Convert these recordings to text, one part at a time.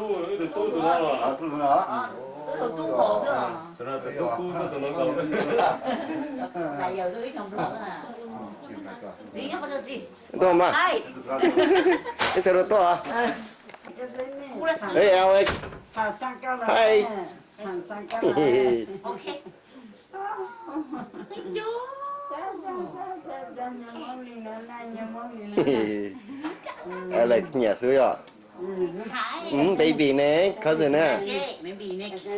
Tus tub tus no, tus no tus tub pom xwb. Tus no tus tub kub xwb, tus no nkaus xwb. Ntxim nyob qhov no txiv. Tuaj mas. Ib sawv daws tuaj. Hey Alex. Hi. Alex nyiam xwb yom. Baby ne, cousin ne. Tus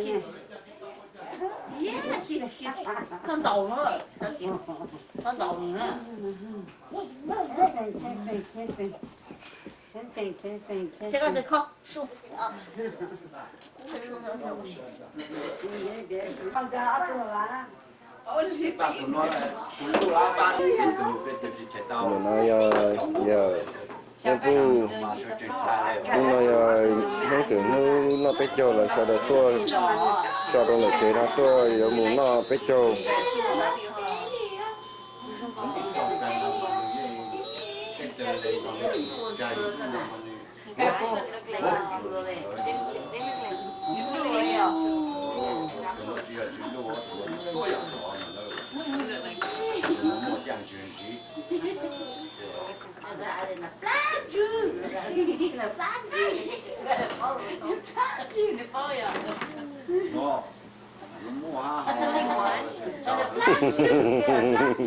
no yog, yog, hnub no yog hnub twg hnub noj peb caug, lawv sawv daws tuaj tso rau ntawm tsev no tuaj yuav mus noj peb caug.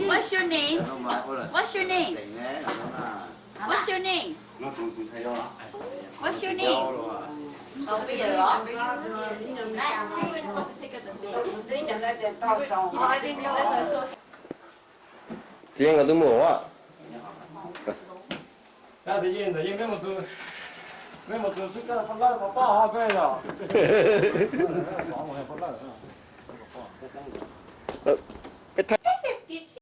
What's your name? What's your name? What's your name? What's your name? Tsis yog nkawd twb mus as.